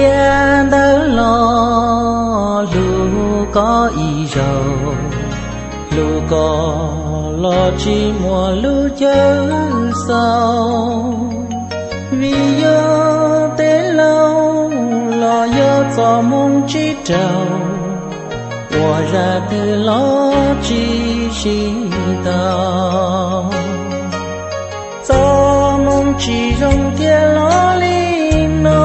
Tiam ntawd los hlub koj ib zaug, hlub koj los tsis muaj lub caij xaus. Vim yog tej laus los yog txoj moo tsib rau, ua zaj twg los tsis sib tau. Txoj moo tsis zoo kiag los li no,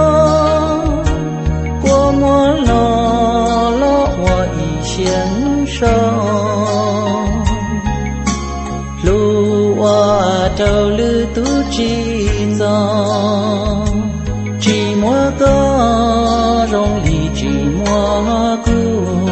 kua muag los los ua ib siab so. Hlub ua rau lwm tus tsis txog, tsis muaj koj zoo li tsis muaj kuv.